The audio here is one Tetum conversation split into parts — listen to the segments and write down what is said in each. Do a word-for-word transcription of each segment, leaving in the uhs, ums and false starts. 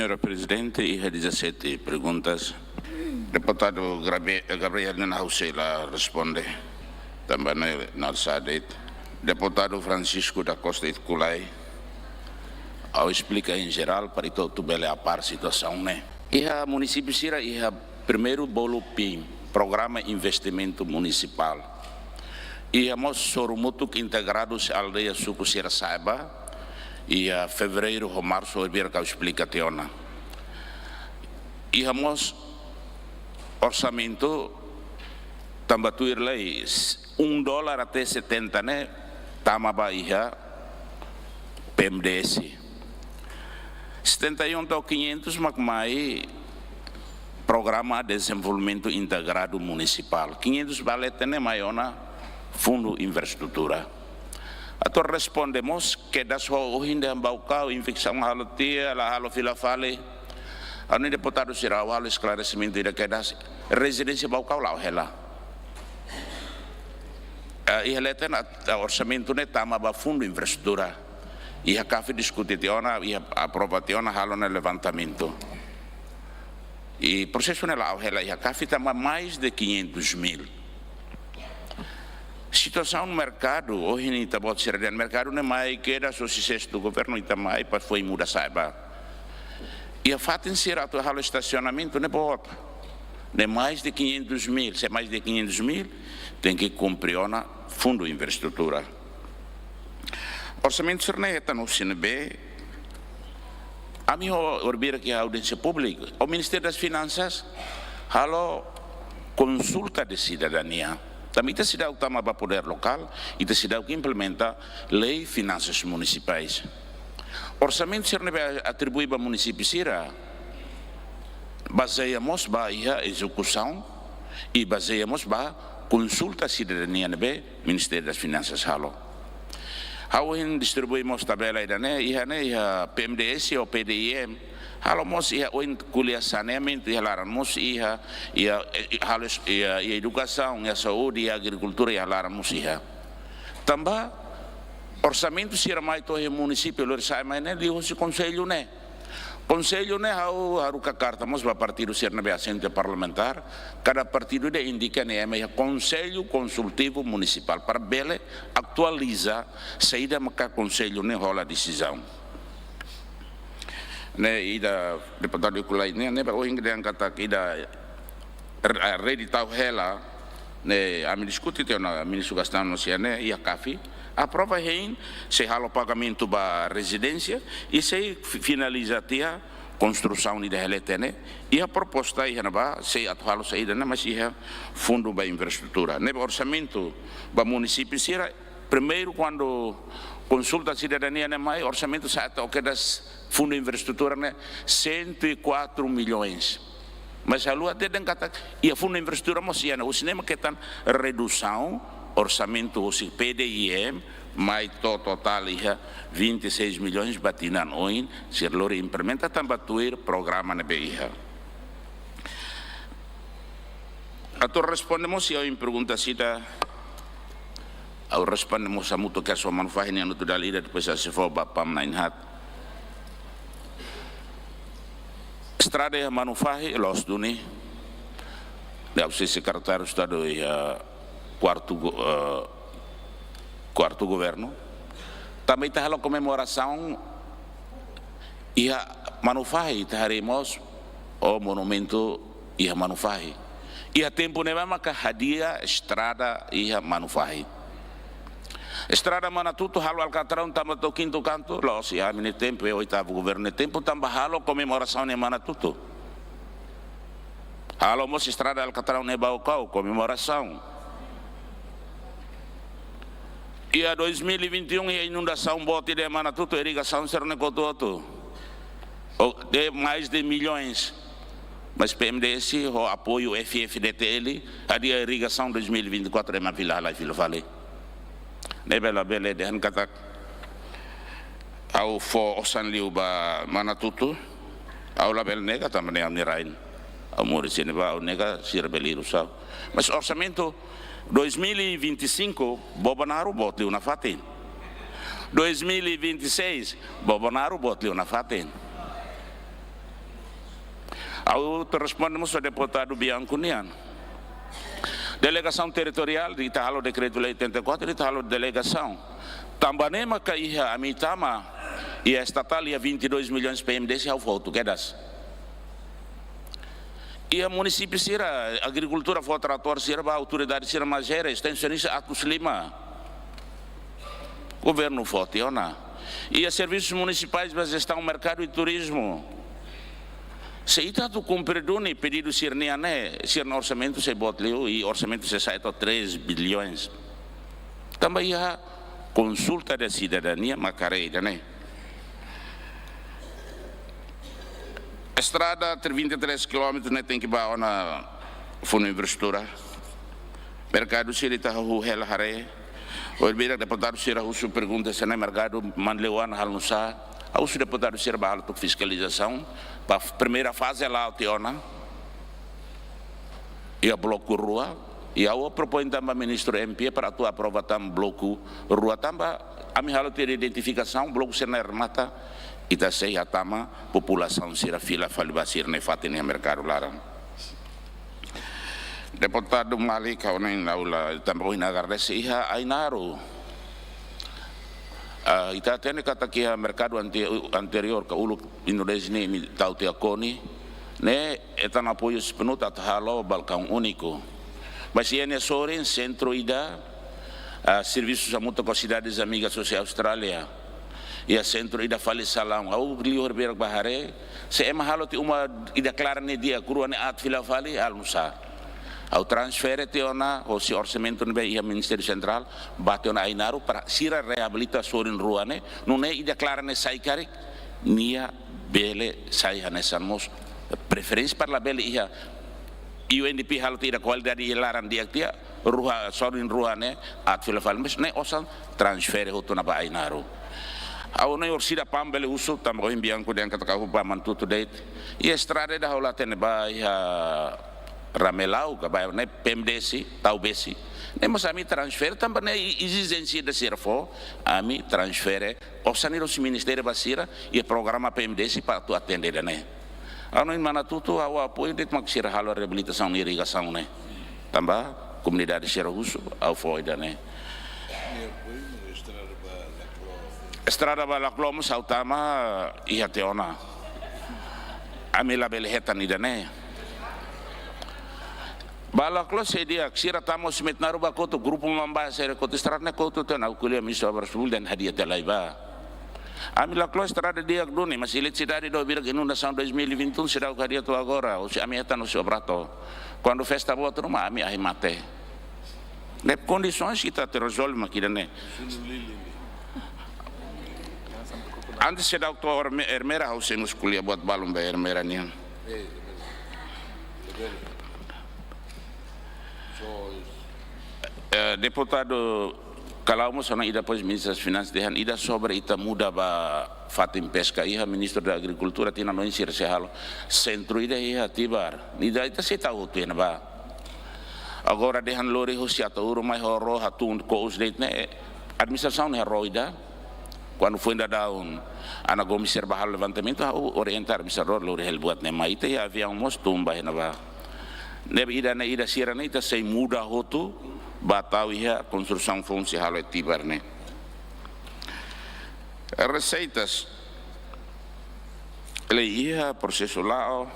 Señora Prezidente, iha dezassete perguntas. Deputadu Grabe-, Gabriel ne'e ha'u sei la responde. Tanba ne'e na'in-sa'e de'it. Deputadu Francisco da Costa Itkulai, ha'u esplika em geral para ita hotu bele a par situasaun ne'e. Iha munisípiu sira iha primeiru bolu PIM, Programa Investimentu Munisipál. Iha mós sorumutu integradu husi aldeia, suku sira sa'e ba, iha fevereiru ho marsu, ohin ha'u esplika tiha ona. Iha mós orsamentu tanba tuir lei, um dólar até setenta ne'e tama ba iha PMDS. Setenta e um to'o quinhentos mak mai Programa Dezenvolvimentu Integradu Munisipál. Quinhentos ba leten ne'e mai ona Fundu Infraestrutura. Atu responde mós kedas ho ohin dehan Baucau, evisaun halo tiha, la halo fila fali. Ha'u-nia deputadu sira, ha'u halo esklaresimentu ida kedas, rezidénsia Baucau la'o hela. Eh, iha leten at-, orsamentu ne'e tama ba Fundu Infraestrutura. Iha CAFI diskute tiha ona, iha aprova tiha ona, halo ona levantamentu. I prosesu ne'e la'o hela iha CAFI, tama mais de quinhentos mil. Situasaun merkadu, ohin ita-boot sira dehan merkadu ne'e mai kedas husi sestu governu, ita mai para foin muda sa'e ba. Iha fatin sira atu halo estasionamentu ne'e boot. Ne'e mais de quinhentos mil, se mais de quinhentos mil, tenke kumpre ona Fundu Infraestrutura. Orsamentu sira-ne'e hetan husi ne'ebé, ami ho orbira ke audiénsia públika, o Ministério das Finansas halo konsulta de sidadania. Tanba ita seidauk tama ba podér lokál, ita seidauk implementa lei finansas munisipais. Orsamentu sira ne'ebé atribui ba munisípiu sira, bazeia mós ba iha ezekusaun, i bazeia mós ba konsulta sidadania ne'ebé Ministério das Finansas halo. Ha'u ohin distribui mós tabela ida-ne'e, iha ne'e, iha PMDS ho PDIM. Halo mós iha ohin ko'alia saneamentu iha laran mós iha, iha, eh, halo es-, iha, iha edukasaun, iha saúde, iha agrikultura iha laran mós iha. Tanba orsamentu sira mai to'o iha munisípiu, lori sa'e mai ne'e liuhusi konsellu ne'e. Konsellu ne'e ha'u haruka karta mós ba partidu sira ne'ebé asente parlamentár, kada partidu ida indika nia ema iha Konsellu Konsultivu Munisipál para bele atualiza saida maka konsellu ne'e hola desizaun. Ne'e ida deputadu Itkulai ne'e, ne'ebé ohin dehan katak ida r-, rede Tau Hela, ne'e ami diskute tiha ona, Ministru Gastão anuncia ne'e, iha CAFI aprova hein, sei halo pagamentu ba rezidénsia, i sei fi-, finaliza tiha konstrusaun ida iha leten ne'e, iha proposta iha ne'ebá, sei atu halo saida ne'e, mas iha fundu ba infraestrutura. Ne'ebé orsamentu ba munisípiu sira, primeiru kuandu konsulta sidadania ne'e mai, orsamentu sa'e to'o kedas Fundu Infraestrutura ne'e cento e quatro milhões. Mas haluha dehan katak iha Fundu Infraestrutura mós iha ne'e, husi ne'e mak hetan redusaun orsamentu husi PDIM, mai to'o totál iha vinte e seis milhões ba tinan oin, sira lori implementa tanba tuir programa ne'ebé iha. Atu responde mós iha oin pergunta sira, ha'u responde mós hamutuk ho Manufahi nian hotu dala ida, depois ha'u sei fó ba PAM na'in-haat. Estrada iha Manufahi, loos duni. Ha'u sei sekretáriu Estadu iha kuartu go-, eh, kuartu governu. Tanba ita halo komemorasaun iha Manufahi, ita harii mós o monumentu iha Manufahi. Iha tempu ne'ebá maka hadi'a estrada iha Manufahi. Estrada Manatuto halo alkatraun tanba to'o kintu kantu, la'ós iha ami-nia tempu, iha oitavu governu nia tempu, tanba halo komemorasaun iha Manatuto. Halo mós estrada alkatraun iha Baucau, komemorasaun. Iha dois mil e vinte e um, iha inundasaun boot ida iha Manatuto, irrigasaun sira-ne'e kotu hotu. O, de mais de milhões. Mas PMDS ho apoiu F-FDTL, hadi'a irrigasaun dois mil e vinte e quatro, ema fila halai fila fali. Ne'ebé labele dehan katak ha'u fó osan liu ba Manatuto, ha'u labele nega tanba ne'e ha'u-nia rain. Ha'u moris iha ne'ebá, ha'u nega sira bele hirus ha'u. Mas orsamentu dois mil e vinte e cinco, Bobonaro boot liu nafatin. Dois mil e vinte e seis, Bobonaro boot liu nafatin. Ha'u atu responde mós ba deputadu Bianco nian. Delegasaun territoriál, ita halo dekretu-lei oitenta e quatro, ita halo delegasaun. Tanba ne'e maka iha ami tama, iha estatál iha vinte e dois milhões P M D C ha'u fó hotu kedas. Iha munisípiu sira, agrikultura fó tratór sira ba autoridade sira, mas era estensionista atus lima. Governu fó tiha ona. Iha serviços municipais ba jestaun merkadu i turizmu. Se ita atu kumpre duni pedidu sira-nian ne'e, sira-nia orsamentu sei boot liu, i orsamentu sei sa'e to'o três bilhões. Tanba iha konsulta da sidadania mak haree ida-ne'e. Estrada ter vinte e três quilómetros ne'e tenke ba ona fundu infraestrutura. Merkadu sira ita hahú hela haree. Ohin bainhira deputadu sira husu pergunta se ne'e merkadu Manleuana halo nu'usá. Ha'u husu deputadu sira ba halo tok fiskalizasaun. Ba primeira faze la'o tiha ona. Iha bloku rua, i ha'u propoin tan ba ministru M P para atu aprova tan bloku rua tanba ami halo tiha identifikasaun, bloku sira-ne'e remata, ita sei hatama populasaun sira fila fali ba sira-nia fatin iha merkadu laran. Deputadu Malik, ha'u hanoin ha'u la tanba ohin agradese iha Ainaro. Ah, ita hatene katak iha merkadu ante-, anteriór ka uluk Indonézia ne'e imi tau tiha koni, ne'e hetan apoiu sepenuh atu halo balkaun úniku. Mas iha nia sorin sentru ida, ah, servisu hamutuk ho Cidades Amigas husi Austrália. Iha sentru ida fali salaun. Ha'u liu horibainhira bá haree, se ema halo tiha uma ida klaran ne'e di'ak, rua ne'e aat fila fali, halo nu'usá. Ha'u transfere tiha ona, hosi orsamentu ne'ebé iha Ministériu Sentrál, ba tiha ona Ainaro, para sira reabilita sorin rua ne'e, nune'e ida klaran ne'e sai karik, nia bele sai hanesan mós. Preferénsia para labele iha U N D P halo tiha ida kualidade iha laran di'ak tiha, rua, sorin rua ne'e, aat fila fali, mas ne'e osan transfere hotu ona ba Ainaro. Ha'u hanoin orsida PAM bele husu, tanba ohin Bianco dehan katak ha'u ba mantutu de'it. Iha estrada ida ha'u la hatene ba iha Ramelau ka ba ne'e P M D C, Taubesi. Ne'e mós ami transfere, tanba ne'e ezijénsia ida sira fó, ami transfere osan ida husi ministériu ba sira, iha programa P M D C para atu atende ida-ne'e. Ha'u hanoin manatutu, ha'u apoiu de'it mak sira halo reabilitasaun irrigasaun ne'e. Tanba komunidade sira husu, ha'u fó ida-ne'e. Estrada ba Laclo mós ha'u tama iha tiha ona. Ami labele hetan ida-ne'e. Ba Laclo sei di'ak, sira tama husi Metnaru bá kotu, grupu Mamba sira kotu estrada ne'e kotu tiha ona, ha'u ko'alia Ministru Obras Públikas dehan hadi'a tiha lai bá. Ami Laclo estrada di'ak duni, mas eletrisidade dook birak inundasaun dois mil e vinte e um, seidauk hadi'a to'o agora, husi ami hetan husi Obrato. Kuandu festa boot ruma, ami ahi mate. Ne'e kondisaun ita atu rezolve mak ida-ne'e. Antes seidauk to'o Erme-, Ermera, ha'u sei mós ko'alia buat balun ba Ermera nian. Eh, deputadu Kalau mós ona ida depois Ministru Finansas dehan ida sobre ita muda ba fatin peska iha Ministru da Agrikultura tinan oin sira sei halo sentru ida iha Tibar. Ida ita sei tau hotu iha ne'ebá. Agora dehan lori husi Ataúro mai ho ró hatun ko'us de'it ne'e administrasaun ne'e ró ida. Kuandu foin daudaun Ana Gomes sira bá halo levantamentu, ha'u orienta administradór lori hela buat ne'e mai ita iha aviaun mós tun ba iha ne'ebá. Ne'ebé ida-ne'e ida sira-ne'e ita sei muda hotu ba tau iha konstrusaun foun sei halo iha Tibar ne'e. Reseitas. Lei iha, prosesu la'o,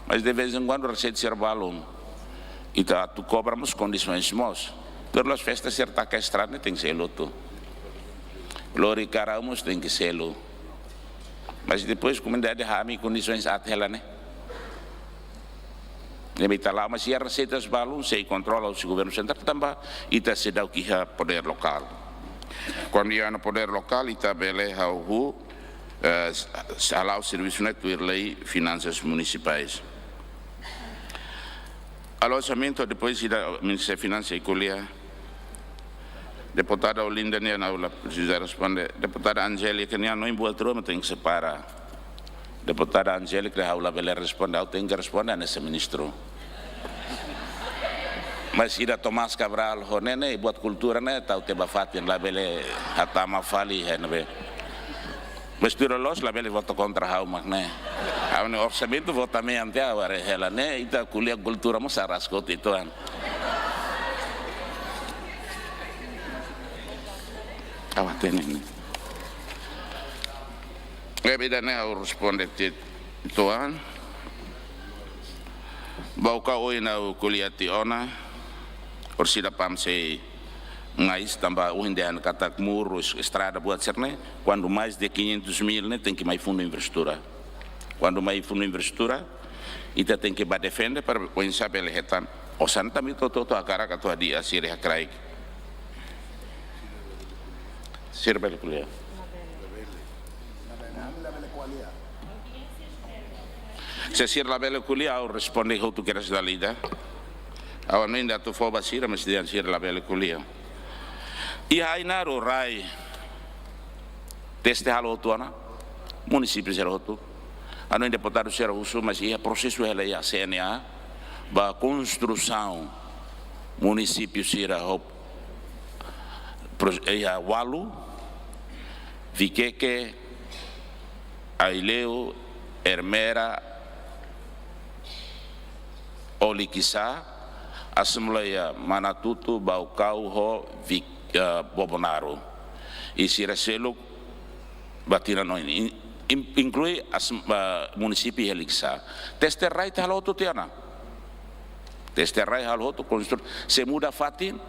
mas de vez em quando reseita sira balun. Ita atu kobra mós kondisaun mós. Peru la'ós festa sira taka estrada ne'e tenke selu hotu. Lori karau mós tenke selu. Mas depois komunidade hami kondisaun aat hela ne'e. Ne'ebé ita la'o, mas iha reseitas balun sei kontrola husi governu sentrál tanba ita seidauk iha podér lokál. Kuandu iha ona podér lokál, ita bele hahú, eh, s-, s-, hala'o servisu ne'e tuir lei finansas munisipais. Alojamentu, depois ida Ministru Finansas sei ko'alia. Deputada Olinda nian ha'u la presiza responde. Deputada Angélica nian, no buat rua mak tenke separa. Deputada Angélica ha'u labele responde, ha'u tenke responde hanesan ministru. Mas ida Tomás Cabral ho ne'e ne'e buat kultura ne'e tau tiha ba fatin, labele hatama fali iha ne'ebé. Mistura loos, labele vota kontra ha'u mak ne'e. Ha'u-nia orsamentu vota mean tiha agora hela ne'e, ita ko'alia kultura mós sarasco tiha ona. Awa tene ne'e. Ne'ebé ida-ne'e ha'u responde tiha ona. Bauka oin ha'u ko'alia tiha ona. Orsida pam sei mais tanba ohin dehan katak muru, estrada buat sira-ne'e. Kuandu mais de quinhentos mil ne'e tenke mai fundu infraestrutura. Kuandu mai fundu infraestrutura, ita tenke bá defende para oinsá bele hetan. Osan tanba ita hotu-hotu hakarak atu hadi'a sira iha kraik. Sira bele ko'alia. Se sira labele ko'alia, ha'u responde hotu kedas dala ida. Ha'u hanoin atu fó ba sira, mas dehan sira labele ko'alia. Iha Ainaro rai. Teste halo hotu ona. Munisípiu sira hotu. Ha'u hanoin deputadu sira husu, mas iha prosesu hela iha C N A ba konstrusaun munisípiu sira ho pros-, iha Walu, Viqueque, Aileu, Ermera, Oliquiçá, asimila iha Manatuto, Baucau ho Vic-, eh, Bobonaro. I sira seluk ba tinan oin. In-, in-, inklui as, eh, munisípiu iha Liquiçá. Teste rai ita halo hotu tiha ona. Teste rai halo hotu, konstru-, se muda fatin,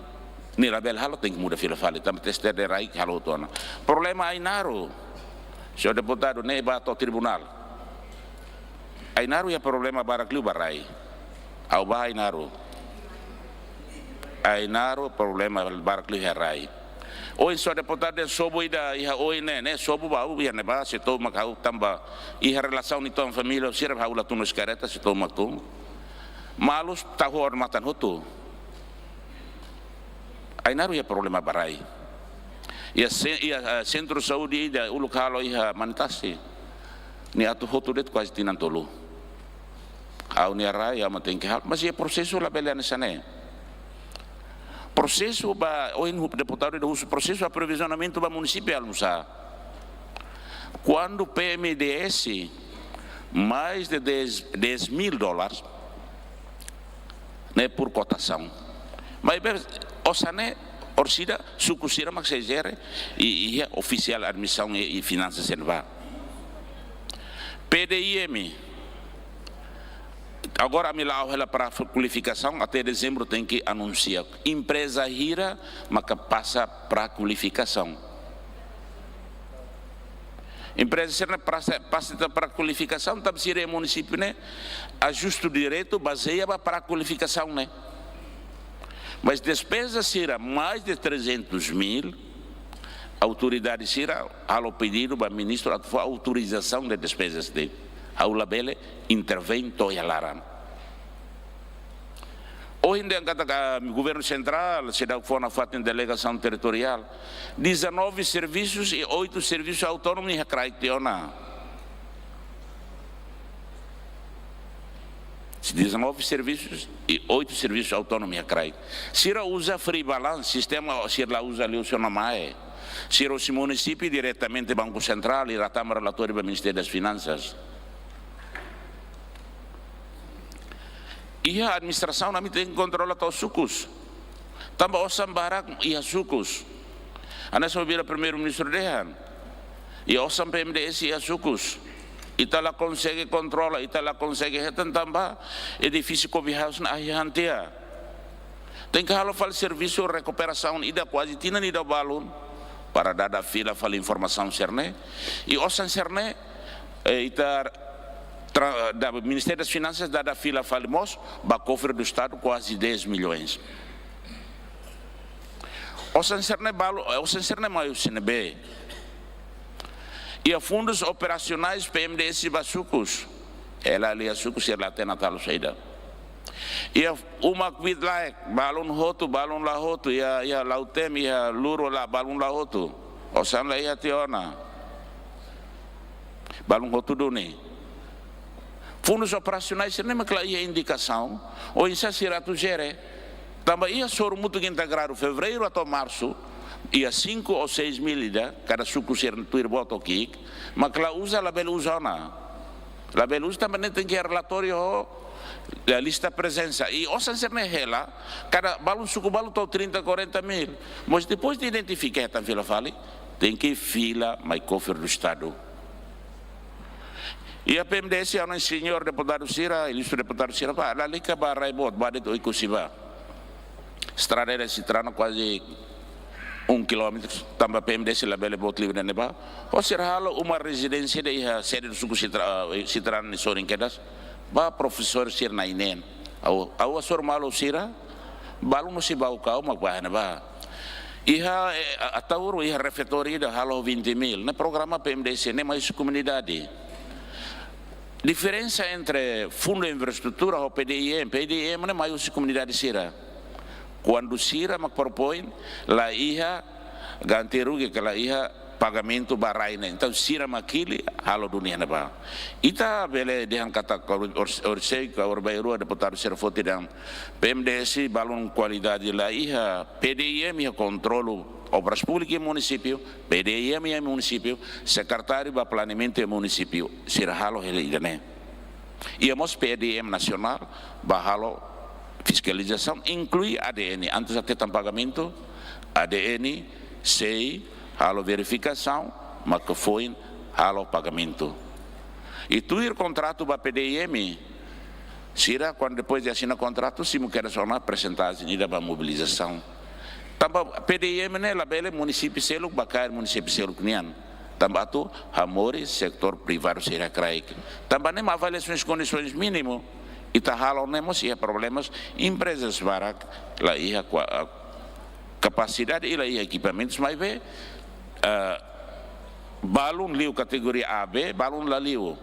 nia labele halo, tenke muda fila fali. Tanba teste rai halo hotu ona. Problema Ainaro. Señór deputadu, ne'e bá to'o tribunál. Ainaro iha problema barak liu ba rai. Ha'u bá Ainaro. Ainaro problema barak liu iha rai. Ohin señór deputadu dehan sobu ida iha oin ne'e, ne'e sobu ba ha'u iha ne'ebá, sei to'o mak ha'u tanba iha relasaun ita-nia família sira, ha'u la tun husi karreta, sei to'o mak tun. Malus tau ho odamatan hotu. Ainaro iha problema ba rai. Iha se-, iha, eh, sentru saúde ida uluk halo iha Manitasi. Nia atu hotu de'it kuaze tinan tolu. Ha'u-nia rai, ha'u mak tenke halo. Mas iha prosesu labele hanesan ne'e. Prosesu ba, ohin hu-, deputadu ida husu prosesu aprovizionamentu ba munisípiu halo nusá. Kuandu P M D S, mais de dez, dez mil dólares, ne'e por cotação. Maibé osan ne'e orsida suku sira mak sei jere i, i iha ofisiál admisaun i, i finansas sira ne'ebá. P D I M, agora ami la'o hela para kualifikasaun, até dezembru tenke anunsia empreza hira maka pasa para kualifikasaun. Empreza sira-ne'e pasa, pasa para kualifikasaun, tanba sira iha munisípiu ne'e ajustu diretu bazeia ba para kualifikasaun ne'e. Mas despeza sira mais de trezentos mil, autoridade sira halo pedidu ba ministru atu fó autorizasaun de despezas de. Ha'u labele intervém to'o iha laran. Ohin dehan katak governu sentrál seidauk fó nafatin delegasaun territoriál. Dezanove servisus i oitu servisu autónomu iha kraik tiha ona. Dezanove servisus i oitu servisu autónomu iha kraik. Sira uza free balance, sistema sira la uza liu sona mae. Sira husi munisípiu diretamente Banku Sentrál i hatama relatóriu ba Ministériu das Finansas. Iha administrasaun ami tenke kontrola to'o sukus. Tanba osan barak iha sukus. Hanesan ohin Primeiru-Ministru dehan. Iha osan P M D S iha sukus. Ita la konsege kontrola, ita la konsege hetan tanba edifísiu Coffee House ne'e ahi han tiha. Tenke halo fali servisu rekuperasaun ida kuaze tinan ida balun para dada fila fali informasaun sira-ne'e. I osan sira-ne'e, eh, ita tra-, da, Ministériu das Finansas dada fila fali mós ba kofre do Estadu kuaze dez milhões. Osan sira-ne'e balu, osan sira-ne'e mai husi ne'ebé? Iha fundus operasionais P M D S ba sukus. Hela iha sukus sira la hatene halo saida. Iha uma kbiit-laek, balun hotu, balun la hotu, iha, iha Lautém, iha Luro la, balun la hotu. Osan la iha tiha ona. Balun hotu duni. Fundus operasionais sira-ne'e mak la iha indikasaun oinsá sira atu jere. Tanba iha sorumutu integradu fevereiru to'o marsu, iha cinco ou seis mil ida, kada suku sira tuir boot ki'ik, mak la uza, labele uza ona. Labele uza tanba ne'e tenke relatóriu ho, eh, lista prezensa. I osan sira-ne'e hela, kada balun suku balu to'o trinta, quarenta mil. Mas depois de identifika hetan fila fali, tenke fila mai kofre do Estado. Iha PMDS, ha'u-nia señór deputadu sira, ilustre deputadu sira, bá, lalika bá rai boot, bá de'it Oekusi bá. Estrada ida Citrana kuaze um quilómetro, tanba PMDS labele boot liu iha ne'ebá. Ou sira halo uma rezidénsia ida iha sede do suku Citra-, eh, Citrana nia sorin kedas. Bá profesór sira-nia na'in-neen. Ha'u, ha'u hasoru malu sira, balun husi Baucau mak bá iha ne'ebá. Iha, eh, a-, Ataúro, iha refeitóriu ida halo vinte mil. Ne'e programa PMDS, ne'e mai husi komunidade. Diferensa entre Fundo Infraestrutura ho PDIM, PDIM ne'e mai husi komunidade sira. Kuandu sira mak propoin, la iha ganti rugi ka la iha pagamentu ba rai ne'e. Entaun sira mak hili, halo duni iha ne'ebá. Ita bele dehan katak or-, or-, orsida ka oras bainrua deputadu sira foti dehan PMDS balun kualidade la iha, PDIM iha kontrolu Obras Públikas iha munisípiu, PDIM iha munisípiu, sekretáriu ba planeamentu iha munisípiu, sira halo hela ida-ne'e. Iha mós PDIM nasionál, bá halo fiskalizasaun, inklui ADN, antes até hetan pagamentu, ADN sei halo verifikasaun, mak foin halo pagamentu. I tuir kontratu ba PDIM, sira, kuandu depois de asina kontratu, simu kedas ona persentajen ida ba mobilizasaun. Tanba PDIM ne'e labele munisípiu seluk bá kaer munisípiu seluk nian. Tanba atu hamoris setór privadu sira kraik. Tanba ne'e mak avaliasaun kondisoens mínimu, ita halo ne'e mós iha problemas, emprezas barak la iha kua-, kapasidade i la iha ekipamentus, maibé, eh, balun liu kategoria A, B, balun la liu.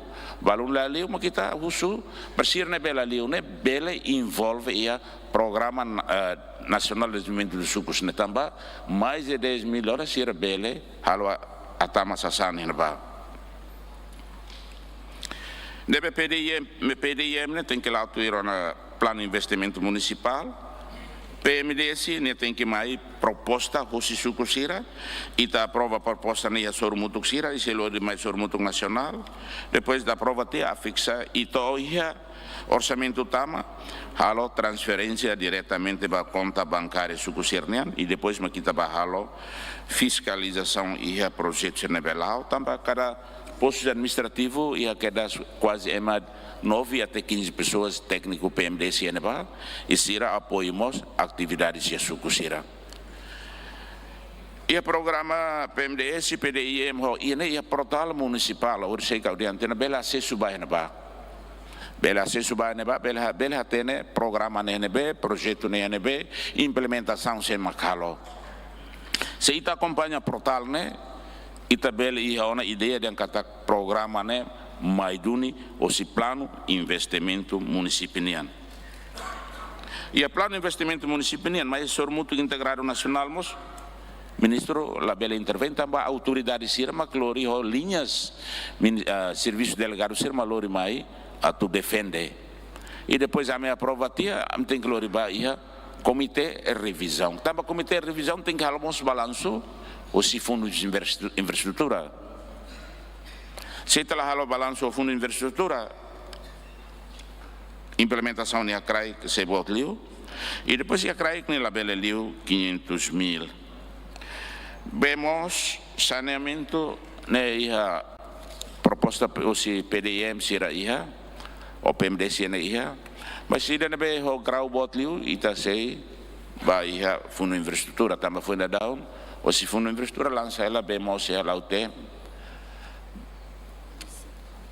Balun la liu, mak ita husu, para sira ne'ebé la liu ne'e bele envolve iha programa, eh, nasionál de dezenvolvimentu dos sukus ne'e tanba mais de dez mil dólares sira bele halo a-, hatama sasán iha ne'ebá. Ne'ebé PDIM, PDIM ne'e tenke la'o tuir ona planu investimentu munisipál. PMDS ne'e tenke mai proposta husi suku sira, ita aprova proposta ne'e iha sorumutuk sira, i sei lori mai sorumutuk nasionál. Depois ita aprova tiha, afiksa, i to'o iha orsamentu tama, halo transferénsia diretamente ba konta bankária suku sira-nian, i depois mak ita bá halo fiskalizasaun iha projetu sira ne'ebé la'o, tanba kada postu administrativu iha kedas kuaze ema nove até quinze pessoas tékniku PMDS iha ne'ebá, i sira apoiu mós atividade iha suku sira. Iha programa PMDS, PDIM, ho, iha ne'e iha portál munisipál, orsida ka audiante ne'e bele asesu ba iha ne'ebá. Bele asesu ba iha ne'ebá, bele ha-, bele hatene programa ne'e iha ne'ebé, projetu ne'e iha ne'ebé, implementasaun sé mak halo. Se ita akompaña portál ne'e, ita bele iha ona ideia dehan katak programa ne'e mai duni hosi planu investimentu munisípiu nian. Iha planu investimentu munisípiu nian, mai sorumutuk integradu nasionál mós, ministru labele intervein tanba autoridade sira mak lori ho liñas, min-, ah, servisu delegadu sira mak lori mai atu defende. I depois ami aprova tiha, ami tenke lori ba iha komité revizaun. Tanba komité revizaun tenke halo mós balansu hosi fundu infraestru-, infraestrutura. Se ita la halo balansu ho fundu infraestrutura, implementasaun iha kraik sei boot liu. I depois iha kraik ne'e labele liu quinhentos mil. Bee moos, saneamentu ne'e iha proposta pe-, hosi PDIM sira iha, ou PMDS ne'e iha. Mas ida ne'ebé ho grau boot liu, ita sei ba iha fundu infraestrutura, tanba foin daudaun, hosi fundu infraestrutura lansa hela bee moos iha Lautém.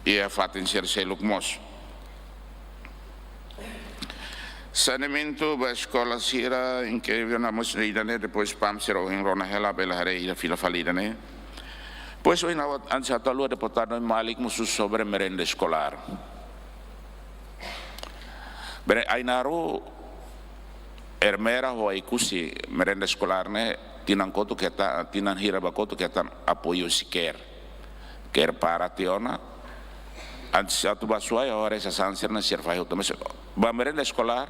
Iha fatin sira seluk mós. Saneamentu ba eskola sira, inkrível, na mós ida-ne'e, depois PAM sira ohin rona hela, bele haree ida fila fali ida-ne'e. Depois ohin ha'u, antes ha'u tau lua deputadu Malik mós husu sobre merenda eskolár. Bele Ainaro, Ermera ho Oekusi merenda eskolár ne'e tinan kotuk hetan, tinan hira ba kotuk hetan apoiu husi CARE. CARE para tiha ona, antes atu ba Suai, agora esa sanser na sira fai hotu. Mas ba merenda eskolár,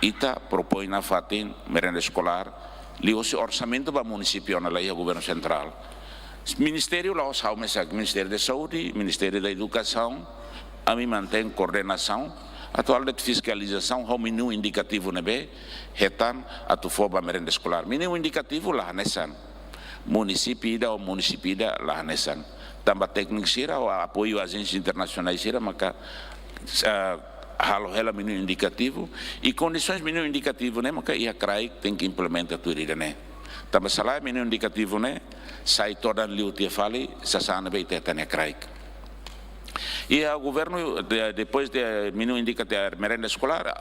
ita propoin nafatin merenda eskolár, Liuhosi orsamentu ba munisípiu ona, la iha governu sentrál. Ministériu la'ós ha'u mesak, Ministériu da Saúde, Ministériu da Edukasaun, ami mantein koordenasaun, atu halo de'it fiskalizasaun ho minu indikativu ne'ebé hetan atu fó ba merenda eskolár. Minu indikativu la hanesan. Munisípiu ida ho munisípiu ida la hanesan. Tanba tékniku sira ho apoiu ajénsia internasionál sira maka, ah, halo hela minu indikativu, i kondisoens minu indikativu ne'e maka iha kraik tenke implementa tuir ida-ne'e. Tanba se lae minu indikativu ne'e sai todan liu tiha fali sasán ne'ebé ita hetan iha kraik. Iha governu de-, depois de minu indikativu merenda eskolár,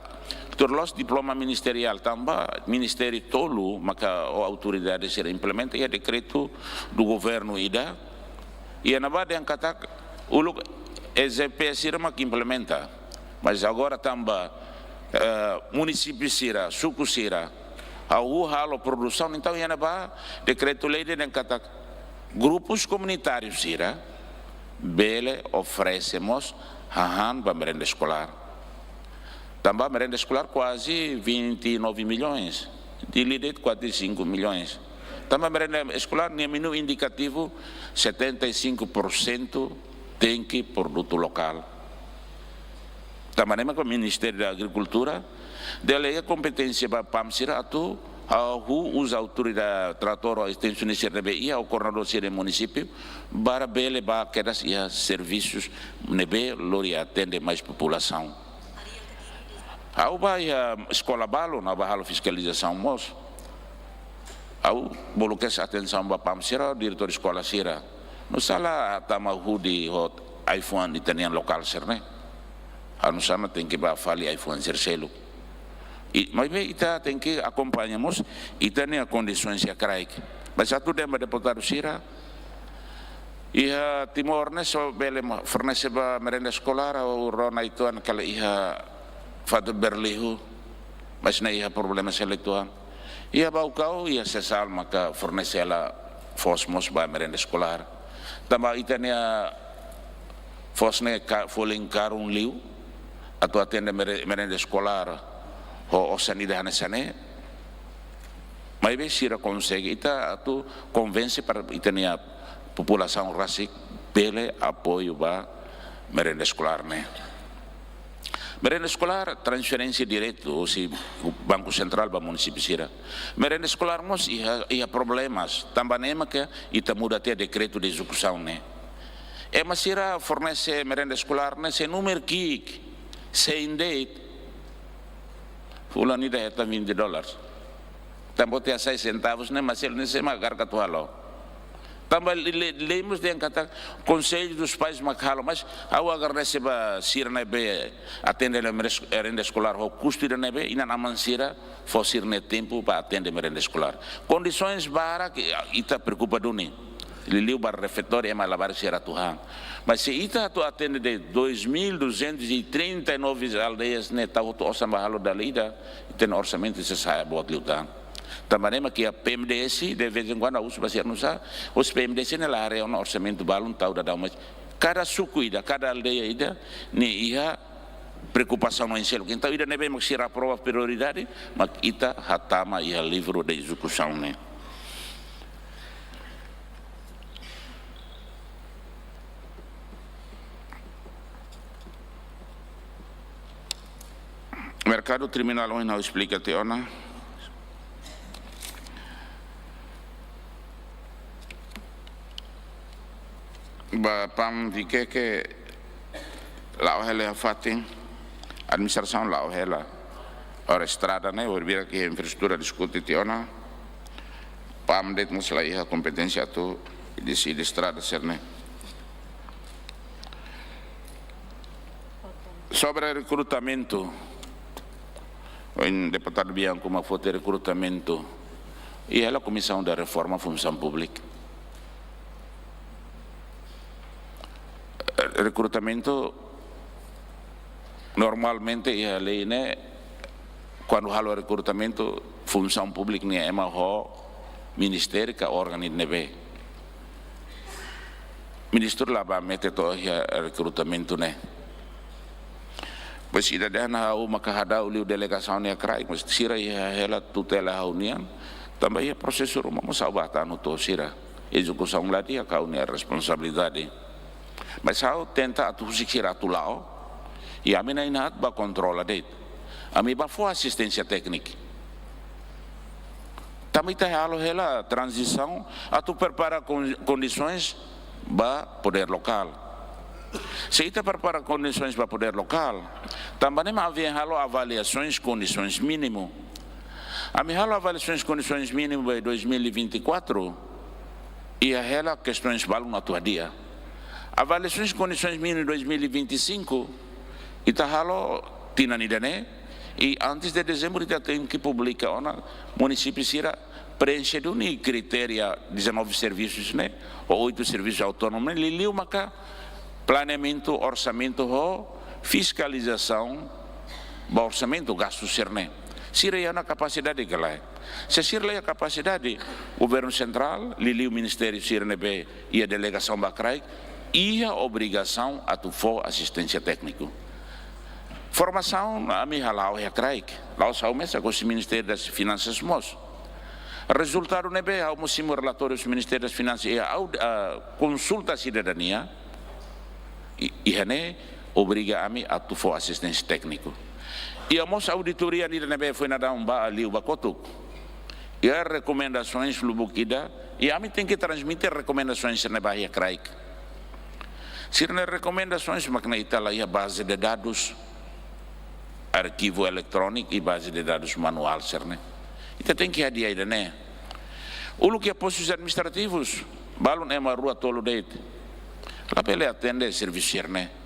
tuir loloos diploma ministeriál tanba ministériu tolu maka ho autoridade sira implementa iha dekretu do governu ida, iha ne'ebá dehan katak uluk E G P sira mak implementa. Mas agora tanba, eh, munisípiu sira, suku sira, hahú halo produsaun, entaun iha ne'ebá dekretu-lei dehan katak grupus komunitáriu sira bele oferese mós hahán ba merenda eskolár. Tanba merenda eskolár kuaze vinte e nove milhões, Dili de'it quarenta e cinco milhões. Tanba merenda eskolár nia minu indikativu setenta e cinco por cento tenke produtu lokál. Tanba ne'e mak Ministériu da Agrikultura delega kompeténsia ba PAM sira atu hahú uza autoridade tratór ho estensionista sira ne'ebé iha, ho koordenadór sira munisípiu, para bele bá kedas iha servisus ne'ebé lori atende mais populasaun. Ha'u bá iha eskola balun, ha'u bá halo fiskalizasaun mós. Ha'u bolu kedas atensaun ba PAM sira, diretór eskola sira. Nusá la tama hudi ho ai-fuan ita-nian lokál sira-ne'e. Ha'u nusá mak tenke bá fali ai-fuan sira seluk. I, maibé ita tenke akompaña mós ita-nia kondisoens iha kraik. Mas atu dehan ba deputadu sira, iha Timor ne'e só bele ma-, fornese ba merenda eskolár, ha'u rona uitoan karik iha Fatu Berlihu, mas ne'e iha problema sira uitoan. Iha Baucau, iha Sesal maka fornese hela foos mós ba merenda eskolár. Tanba ita-nia foos ne'e ka-, folin karun liu, atu atende mere-, merenda eskolár ho osan ida hanesan ne'e. Maibé sira konsege, ita atu konvense para ita-nia populasaun rasik bele apoiu ba merenda eskolár ne'e. Merenda eskolár transferénsia diretu husi Banku Sentrál ba munisípiu sira. Merenda eskolár mós iha, iha problemas, tanba ne'e maka ita muda tiha dekretu de ezekusaun ne'e. Ema sira fornese merenda eskolár ne'e sei númeru ki'ik, sein de'it, fulan ida hetan vinte dólares. Tanba tiha seis centavos ne'e, mas ele nem se magar ka tu halo. Tanba le-, le-, lei mós dehan katak Conselho dos Pais mak halo, mas ha'u agradese ba sira ne'ebé atende hela merenda es-, merenda eskolár ho kustu ida ne'ebé inan-aman sira fó sira-nia tempu para atende merenda eskolár. Kondisoens barak ita preokupa duni. Liuliu ba refeitóriu ema labarik sira atu han. Mas se ita atu atende de dois mil duzentos e trinta e nove aldeias ne'e tau hotu osan ba halo dala ida, ita-nia orsamentu sei sa'e boot liután. Tanba ne'e mak iha P M D S, de vez em quando, husu ba sira nusá, husi P M D S ne'e la haree ona orsamentu balun tau daudaun, mas kada suku ida, kada aldeia ida, nia iha preokupasaun oin seluk. Entaun, ida ne'ebé mak sira aprova prioridade, mak ita hatama iha livru de ezekusaun ne'e. Merkadu terminál ohin ha'u esplika tiha ona. Ba PAM Viqueque la'o hela iha fatin, administrasaun la'o hela. Agora estrada ne'e, horibainhira ke infraestrutura diskute tiha ona, PAM de'it mós la iha kompeténsia atu deside estrada sira-ne'e. Sobre rekrutamentu, ohin deputadu Bianco mak foti rekrutamentu, iha hela Comissão da Reforma Função Pública. Rekrutamentu normalmente iha lei ne'e, kuandu halo rekrutamentu funsaun públika nia ema ho ministériu ka órgaun ne'ebé. Ministru la bá mete to'o iha rekrutamentu ne'e. Pois ida dehan ha'u maka hadau liu delegasaun iha kraik, mas sira iha hela tutela ha'u-nian, Tanba iha prosesu ruma mós ha'u bá hatán hotu sira. Ezekusaun la di'ak, ha'u-nia responsabilidade. Mas ha'u tenta atu husik sira atu la'o. I ami na'in haat bá kontrola de'it. Ami bá fó asisténsia téknika. Tanba ita halo hela tranzisaun atu prepara kon-, kondisoens ba podér lokál. Se ita prepara kondisoens ba podér lokál, tanba ne'e mak ami halo avaliasoens kondisoens mínimu. Ami halo avaliasoens kondisoens mínimu ba dois mil e vinte e quatro, iha hela kestoens balun atu hadi'a. Avaliasoens kondisoens mínimu dois mil e vinte e cinco, ita halo tinan ida-ne'e, i antes de dezembru ita tenke publika ona munisípiu sira preenxe duni kritéria dezanove servisus ne'e, ou oito servisus autónomu ne'e, liuliu maka planeamentu, orsamentu ho fiskalizasaun ba orsamentu gastu sira-ne'e. Sira iha ona kapasidade ka lae? Se sira la iha kapasidade, governu sentrál, liuliu ministériu sira ne'ebé iha delegasaun ba kraik, iha obrigasaun atu fó asisténsia tékniku. Formasaun ami hala'o iha kraik, la'ós ha'u mesak, husi Ministériu das Finansas mós. Rezultadu ne'ebé ha'u mós simu relatóriu husi Ministériu das Finansas iha aud-, ah, konsulta sidadania, i-, iha ne'e obriga ami atu fó asisténsia tékniku. Iha mós auditoria ida ne'ebé foin daudaun bá liu bá kotuk. Iha rekomendasoens lubuk ida, i ami tenke transmite rekomendasoens ne'e ba iha kraik. Sira-nia rekomendasoens mak ne'e ita la iha baze de dadus, arkivu eletróniku i baze de dadus manuál sira-ne'e. Ita tenke hadi'a ida-ne'e. Uluk iha postus administrativus, balun ema rua tolu de'it. Labele atende servisu sira-ne'e.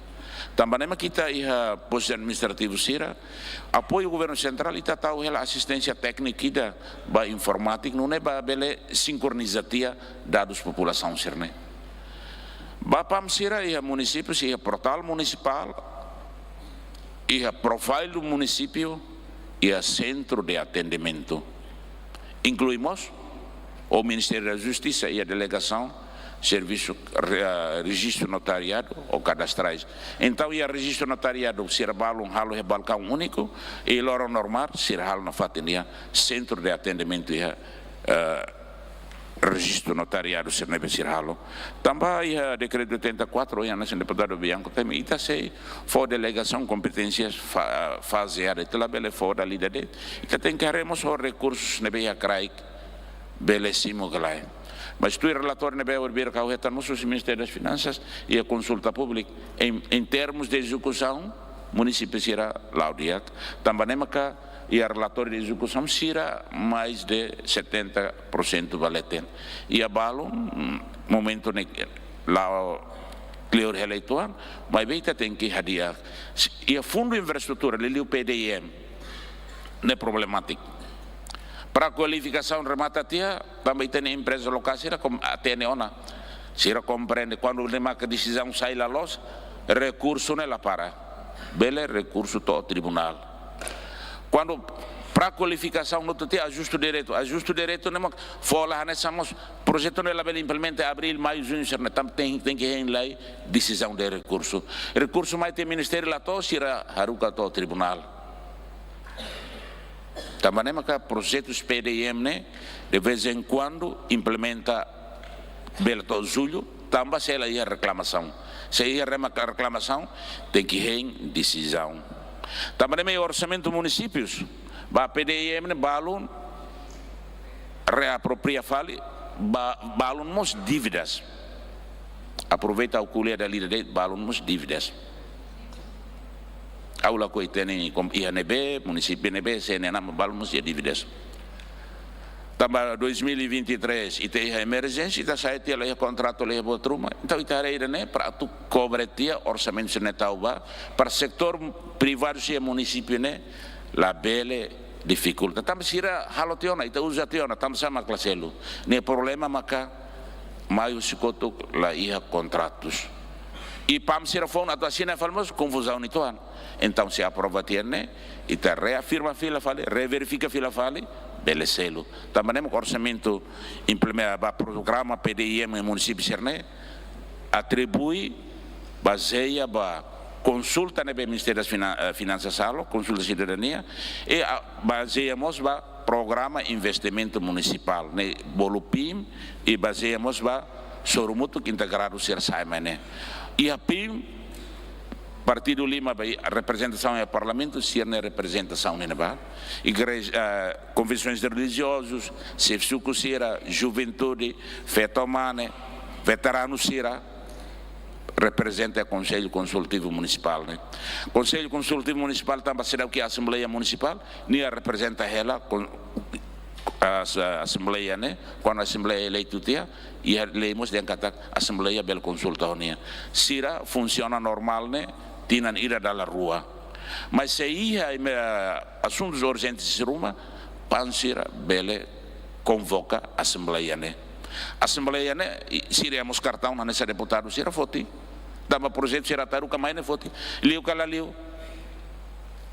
Tanba ne'e mak ita iha postus administrativus sira, apoiu governu sentrál ita tau hela asisténsia téknika ida ba informátika nune'e ba bele sinkroniza tiha dadus populasaun sira-ne'e. Ba PAM sira iha munisípiu, iha portál munisipál, iha profile do município, iha sentru de atendimentu. Inklui mós o Ministériu da Justisa iha delegasaun servisu re-, ah, rejistu notariadu ou kadastrais. Entaun, iha rejistu notariadu sira balun halo iha balkaun úniku, i loron normál sira halo nafatin iha sentru de atendimentu iha, ah, rejistu notariadu sira ne'ebé sira halo. Tanba iha dekretu oitenta e quatro, iha hanesan deputadu Bianco temi, ita sei fó delegasaun kompeténsias fa-, fazeada, ita labele fó dala ida de'it. Ita tenke haree mós ho rekursus ne'ebé iha kraik, bele simu ka lae. Mas tuir relatóriu ne'ebé horibainrua ha'u hetan mós husi Ministériu das Finansas, iha konsulta públika, em, em termos de execução, munisípiu sira la'o di'ak. Tanba ne'e maka iha relatóriu de execução sira mais de setenta por cento ba leten. Iha balun, mm, momentu ne'e la'o kleur hela uitoan, maibé ita tenke hadi'a. Iha fundu infraestrutura, liuliu P D I M, ne'e problemátiku. Pré-kualifikasaun remata tiha, tanba ita-nia empreza lokál sira kom-, atende ona. Sira komprende, kuandu ne'e maka desizaun sai la loos, rekursu ne'e la para. Bele rekursu to'o tribunál. Kuandu pré-kualifikasaun hotu tiha, ajustu diretu. Ajustu diretu ne'e mak fó la hanesan mós projetu ne'e labele implementa abríl, maiu, juñu, sira-ne'e tanba ten-, tenke hein lai desizaun de rekursu. Rekursu mai tiha ministériu la to'o, sira haruka to'o tribunál. Tanba ne'e maka projetus P D I M ne'e, de vez em quando, implementa bele to'o jullu, tanba se la iha reklamasaun. Se iha rema-, reklamasaun, tenke hein desizaun. Tanba ne'e mak orsamentu munisípius, ba P D I M ne'e balun reapropria fali, ba-, balun mós dívidas. Aproveita ha'u ko'alia dala ida de'it, balun mós dívidas. Ha'u lakohi hatene kom-, iha ne'ebé, munisípiu ne'ebé, C N N, maibé balun mós iha dívidas. Tanba dois mil e vinte e três, ita iha emerjénsia, ita sa'e tiha la iha kontratu, la iha buat ruma. Entaun ita haree ida-ne'e, para atu kobre tiha orsamentu sira-ne'e tau ba, para setór privadu sira iha munisípiu ne'e, labele difikulta. Tanba sira halo tiha ona, ita uza tiha ona, tanba sá mak la selu. Nia problema maka mai husi kotuk la iha kontratus. I PAM sira foun atu asina fali mós konfuzaun uitoan. Entaun se aprova tiha ne'e, ita reafirma fila fali, reverifika fila fali, bele selu. Tanba ne'e mak orsamentu implementa ba programa P D I M iha munisípiu sira-ne'e, atribui, bazeia ba konsulta ne'ebé Ministériu das Finan-, eh, Finansas halo, konsulta sidadania, i, ah, bazeia mós ba programa investimentu munisipál ne'e bolu PIM, i bazeia mós ba sorumutu integradu sira sai mai ne'e. Iha PIM, partidu lima ba reprezentasaun iha parlamentu, sira-nia reprezentasaun ne'ebá. Igreja, ah, konvensaun relijiozus, xefe suku sira, juventude, feto mane, veteranu sira, reprezenta Konsellu Konsultivu Munisipál ne'e. Konsellu Konsultivu Munisipál tanba seidauk iha Asembleia Munisipál, nia reprezenta hela kon-, as-, Asembleia ne'e, kuandu Asembleia eleitu tiha, iha lei mós dehan katak Asembleia bele konsulta ho nia. Sira funsiona normál ne'e tinan ida dala rua. Mas se iha, eh, asuntus urjentes ruma, PAN sira bele konvoka Asembleia ne'e. Asembleia ne'e, i, sira iha mós kartaun hanesan deputadu sira foti. Tanba projetu sira taruka mai ne'e foti. Liu ka la liu?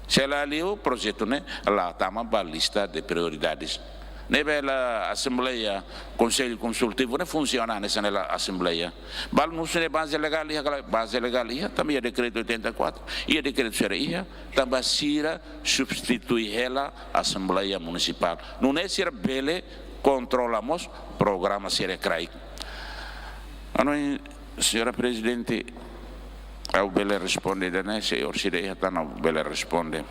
Se la liu, projetu ne'e la tama ba lista de prioridades. Ne'ebé la Asembleia, Konsellu Konsultivu ne'e funsiona hanesan hela Asembleia. Balu nu'udar ne'e baze legál iha ka lae? Baze legál iha, tanba iha dekretu oitenta e quatro. Iha dekretu sira iha, tanba sira substitui hela Asembleia Munisipál. Nune'e sira bele kontrola mós programa sira kraik. Anu, Señora Prezidente, ha'u bele responde ida-ne'e, se orsida iha tan ha'u bele responde.